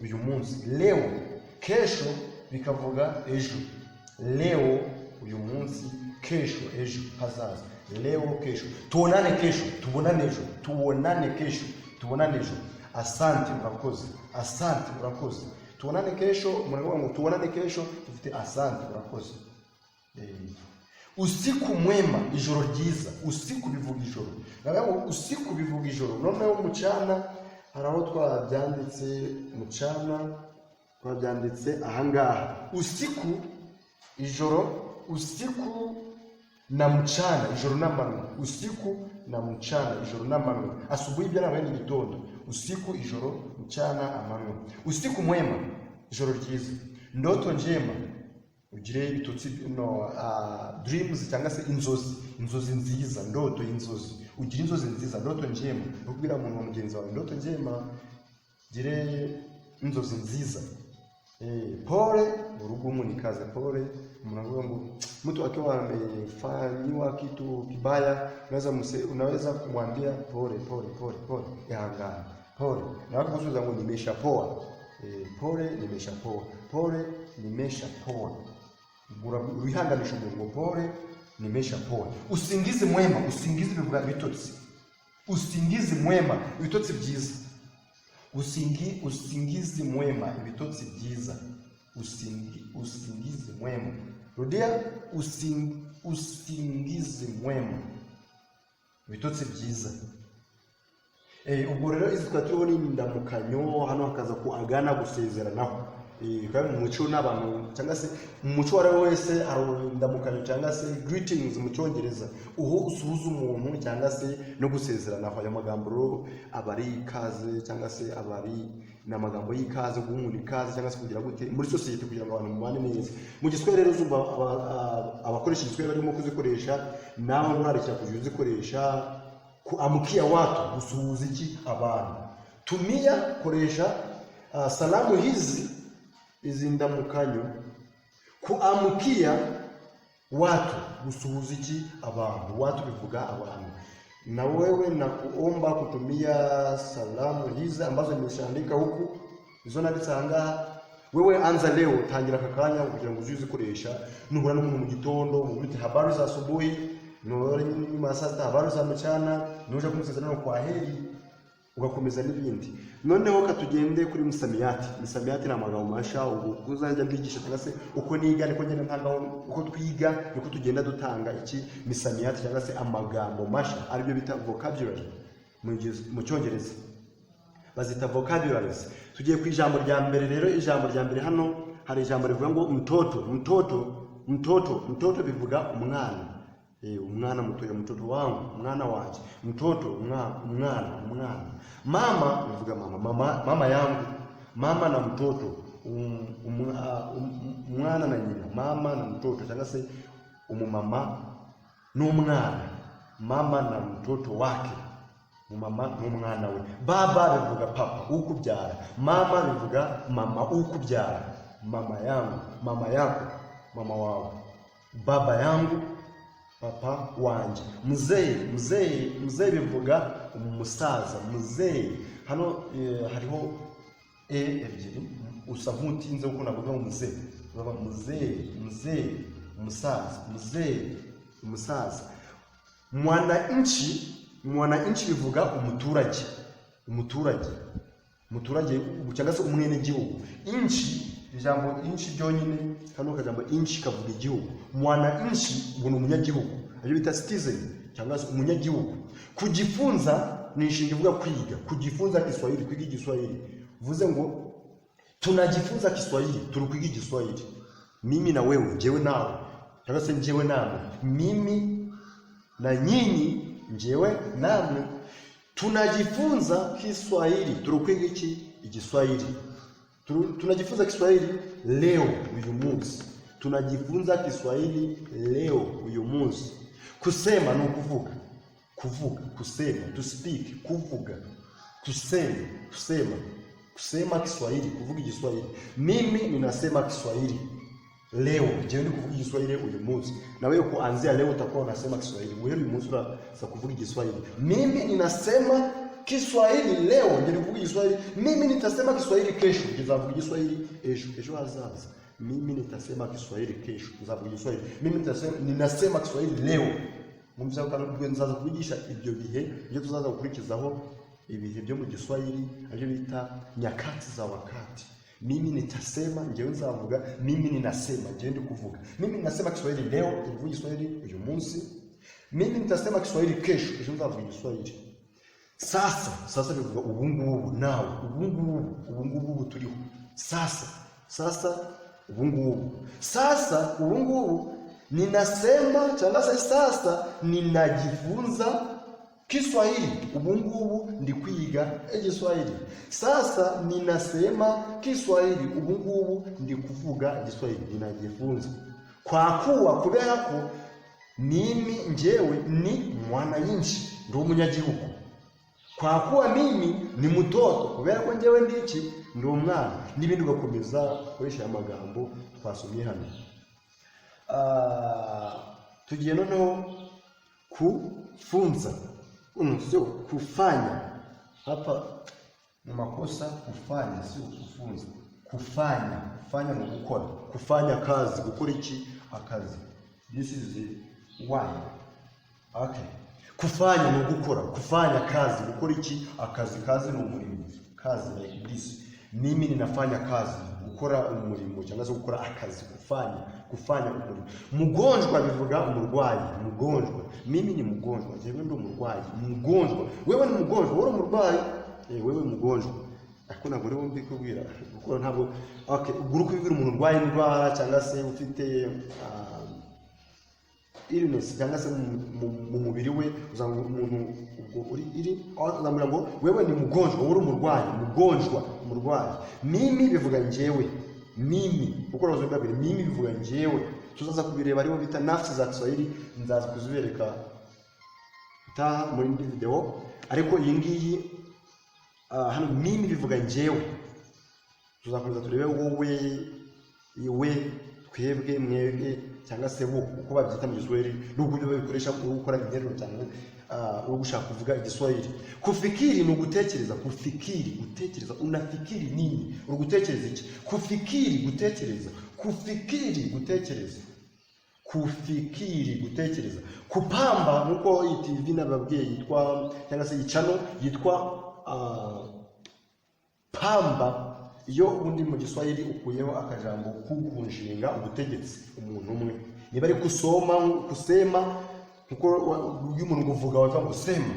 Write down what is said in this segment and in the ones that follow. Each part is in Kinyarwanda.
Uyu munsi, leo. Kesho bikavuga ejo. Leo, uyu munsi, kesho, ejo hazaza. Leo, kesho. Tuonane kesho, tubonane ejo. Tuonane kesho, tubonane ejo. Asante, urakoze. Asante, urakoze. Tuonane kesho, muravuga ngo tuonane kesho, dufite asante, urakoze. Usiku mwema, ijoro ryiza. Usiku bivuga ijoro. Navuga ngo usiku bivuga ijoro. Noneho mchana, hari aho twabyanditse, mchana twabyanditse ahangaha. Usiku, ijoro, usiku na mchana, ijoro n'amanywa. Usiku na mchana, ijoro n'amanywa. Asubuhi ibyo nabaye ni igitondo. Usiku, ijoro, mchana, amanywa. Usiku mwema, ijoro ryiza. Ndoto njema, ugire ibitotsi, no dreams cyangwa se inzozi, inzozi nziza. Ndoto, inzozi, ugire inzozi nziza. Ndoto njema, ni ukubwira umuntu wa mugenzi wawe ndoto njema, gire inzozi nziza. Pole, urugumu ni kaze. Pole, umuntu avuga ngo mtu akiwa amefanyiwa kitu kibaya, unaweza kumwambia pole, pole, pole, pole, ihangane, pole. Na wakakusubiza ngo nimeshapoa. Pole, nimeshapoa. Pole, nimeshapoa. Urihanganisha umuntu ngo pole, nimeshapoa. Usingizi mwema, usingizi bivuga ibitotsi. Usingizi mwema, ibitotsi byiza. Usingizi mwema, ibitotsi byiza. Usingizi mwema. Rudia, usingizi mwema, ibitotsi byiza. Ubwo rero izi twari turiho ni indamukanyo, hano hakaza kuagana, gusezeranaho. Kandi mu muco n'abantu cyangwa se mu muco uwo ari we wese hari indamukanyo cyangwa se greetings mu Cyongereza, uho usuhuza umuntu cyangwa se no gusezeranaho. Aya magambo rero aba ari ikaze cyangwa se aba ari ni amagambo y'ikaze, guha umuntu ikaze cyangwa se kugira gute muri sosiyete kugira ngo abantu mubane neza. Mu Giswahili rero uzumva abakoresha Igiswahili barimo kuzikoresha, nawe nturarikira kujya uzikoresha. Kuamkia watu, gusuhuza iki? Abantu. Tumia, koresha salamu hizi, izi ndamukanyo, kuamkia watu, gusuhuza iki? Abantu. Watu bivuga abantu. Na wewe nakuomba kutumia salamu hizi ambazo nimeshaandika huku, izo nanditse ahangaha. Wewe anza leo, tangira aka kanya kugira ngo uze uzikoresha. Nuhura n'umuntu mu gitondo, umubwire uti habari za asubuhi. Nuhura nyuma ya saa sita, habari za mchana. Nuja kumusezerano, kwa heri, ugakomeza n'ibindi. Noneho katugende kuri msamiati. Msamiati ni amagambo masha ubu uzajya mbigisha cyangwa se uko niga niko ngenda ntangaho, uko twiga niko tugenda dutanga iki? Misamiati cyangwa se amagambo masha, aribyo bita vocabulary mu Cyongereza, bazita vocabularies. Tugiye ku ijambo rya mbere rero. Ijambo rya mbere hano, hari ijambo rivuga ngo mtoto. Mtoto, mtoto, mtoto bivuga umwana. Umwana mutoya, mtoto wangu, umwana wanjye. Mtoto, umwana, umwana, umwana. Mama bivuga mama, mama, mama yangu. Mama na mtoto, umwana na nyina. Mama na mtoto cyangwa se umumama n'umwana. Mama na mtoto wake, umumama n'umwana we. Baba bivuga papa, ukubyara. Mama bivuga mama ukubyara. Mama yangu, mama yako, mama wawe. Baba yangu, papa wanjye. Mzee, mzee, mzee bivuga umusaza. Mzee hano hariho e ebyiri, usa nk'utinze kuko navuga ngo mzee, uraba mzee, mzee, umusaza. Mzee, umusaza. Mwananchi, mwananchi bivuga umuturage, umuturage, umuturage cyangwa se umwenegihugu. Nchi, ijambo nchi ryonyine, kano kajambo nchi kavuga igihugu. Mwananchi ubwo ni umunyagihugu, aribyo bita citizen cyangwa se umunyagihugu. Kujifunza ni inshinga ivuga kwiga. Kujifunza Kiswahili, kwiga Igiswahili. Uvuze ngo tunajifunza Kiswahili, turi kwiga Igiswahili. Mimi na wewe, njyewe nawe cyangwa se njyewe namwe. Mimi na nyinyi, njyewe namwe. Tunajifunza Kiswahili, turi kwiga iki? Igiswahili. Tunajifunza Kiswahili leo, uyu munsi. Tunajifunza Kiswahili leo, uyu munsi. Kusema ni ukuvuga, kuvuga. Kusema, to speak, kuvuga. Kusema, kusema, kusema Kiswahili, kuvuga Igiswahili. Mimi ninasema Kiswahili leo, njyewe ndi kuvuga Igiswahili uyu munsi. Na wewe kuanzia leo utakuwa unasema Kiswahili. Wewe uyu munsi uraza kuvuga Igiswahili. Mimi ninasema Kiswahili leo, ngeri kuvuga Igiswahili. Mimi nitasema Kiswahili kesho, nzavuga Igiswahili ejo, ejo hazaza. Mimi nitasema Kiswahili kesho, nzavuga Igiswahili. Mimi nitasema, ninasema Kiswahili leo. Mwumvise ko kandi nzaza kubigisha ibyo bihe, ibyo tuzaza gukurikizaho ibihe byo mu Giswahili, aribyo bita nyakati za wakati. Mimi nitasema, njyewe nzavuga. Mimi ninasema, njyewe ndi kuvuga. Mimi ninasema Kiswahili leo, ndi kuvuga Igiswahili uyu munsi. Mimi nitasema Kiswahili kesho, ejo nzavuga Igiswahili. Sasa, sasa bivuga ubu ngubu, nawe ubu ngubu, ubu ngubu ubu turiho. Sasa, sasa ubu ngubu, sasa ubu ngubu ninasema cyangwa se sasa ninajifunza Kiswahili, ubu ngubu ndi kwiga Igiswahili. Sasa ninasema Kiswahili, ubu ngubu ndi kuvuga Igiswahili, ninajifunza. Kwa kuwa, kubera ko, mimi njyewe ni mwananchi, ndi umunyagihugu. Kwa kuwa mimi ni mtoto, kubera ko njyewe ndi iki? Ndi umwana. N'ibindi ugakomeza ukoresha aya magambo twasomye hano. Tugiye noneho kufunza, sio kufanya. Hapa ni makosa, kufanya sio kufunza. Kufanya, kufanya ni gukora, kufanya kazi, gukora iki? Akazi. This is why. Okay, kufanya ni gukora, kufanya kazi, gukora iki? Akazi. Kazi ni umurimo, kazi like this. Mimi ninafanya kazi, gukora umurimo cyangwa se gukora akazi, kufanya, kufanya umurimo. Mgonjwa bivuga umurwayi. Mgonjwa, mimi ni mgonjwa, jewe ndi umurwayi. Mgonjwa, wewe ni mgonjwa, wowe uri umurwayi. Wewe mgonjwa, ariko ntabwo uri mbikubwira kuko ntabwo. Okay, ubwo uri kubibwira umuntu urwaye indwara cyangwa se ufite illness cyangwa se mu mubiri we, uzanga umuntu ubwo uri iri, uzamubwira ngo wewe ni mgonjwa, wowe uri umurwayi. Mgonjwa, umurwayi. Mimi bivuga njyewe. Mimi kuko uraza babiri, mimi bivuga njyewe. Tuzaza kubireba, ariho bita nafsi za Kiswahili, nzaza kuzibereka itaha muri indi video. Ariko iyi ngiyi, hano mimi bivuga njyewe. Tuzakomeza turebe wowe, we, twebwe, mwebwe cyangwa se bo, uko babyita mu Giswahili n'uburyo babikoresha uri gukora interuro cyangwa uri gushaka kuvuga Igiswahili. Kufikiri ni ugutekereza. Kufikiri, gutekereza. Unafikiri nini? Uri gutekereza iki? Kufikiri, gutekereza. Kufikiri, gutekereza. Kufikiri, gutekereza. Kupamba, nkuko iyi TV nababwiye yitwa, cyangwa se iyi channel yitwa Pamba, iyo undi mu Giswahili ukuyeho akajambo ku nshinga ubutegetsi umuntu umwe, niba ari kusoma, kusema, nkuko iyo umuntu kuvuga bavuga ngo sema.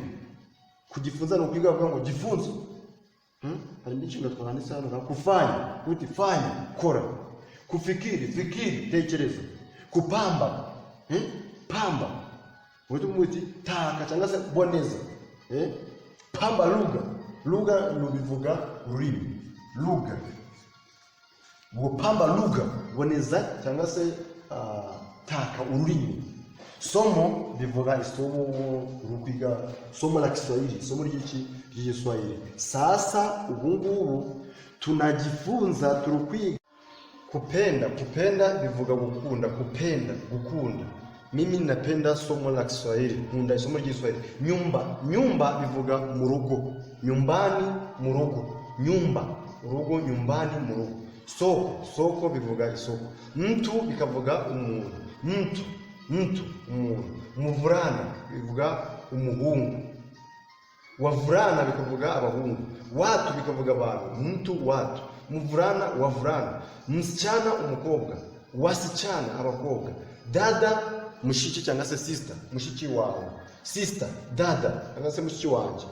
Kujifunza ni ukwiga, bavuga ngo jifunze. Hari indi nshinga twanditse hano nka kufanya, kuti fanya, kora. Kufikiri, fikiri, tekereza. Kupamba, Pamba uti taka cyangwa se boneza, eh? Pamba lugha. Lugha nubivuga ururimi, lugha. Ubwo pamba lugha, boneza cyangwa se taka ururimi. Somo bivuga isomo uri kwiga, somo la Kiswahili, isomo ry'iki? Ry'Igiswahili. Sasa, ubu ngubu, tunajifunza, turi kwiga. Kupenda, kupenda bivuga gukunda. Kupenda, gukunda. Mimi napenda somo la Kiswahili, nkunda isomo ry'Igiswahili. Nyumba, nyumba bivuga mu rugo. Nyumbani, mu rugo. Nyumba, urugo. Nyumbani, mu rugo. Soko, soko bivuga isoko. Mtu bikavuga umuntu. Mtu, mtu, umuntu. Mvulana bivuga umuhungu. Wavulana bikavuga abahungu. Watu bikavuga abantu. Mtu, watu. Mvulana, wavulana. Msichana, umukobwa. Wasichana, abakobwa. Dada, mushiki cyangwa se sister, mushiki wawe. Sister, dada cyangwa se mushiki wanjye,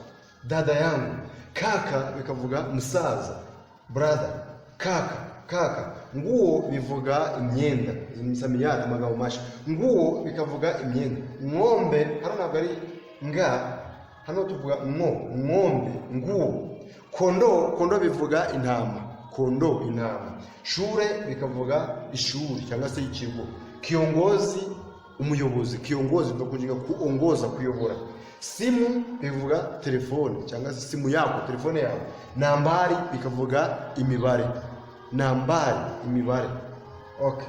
dada yangu. Kaka bikavuga musaza, brother. Kaka, kaka. Nguo bivuga imyenda, misamiati, amagambo mashya. Nguo bikavuga imyenda. Ng'ombe, hano ntabwo ari nga, hano tuvuga ngo ng'ombe, nguo. Kondoo, kondoo bivuga intama. Kondoo, intama. Shule bikavuga ishuri cyangwa se ikigo. Kiongozi, umuyobozi. Kiongozi bivuga kugira, kuongoza, kuyobora. Simu bivuga telefone cyangwa se simu yako, telefone yawe. Nambari bikavuga imibare. Nambari, imibare. Okay.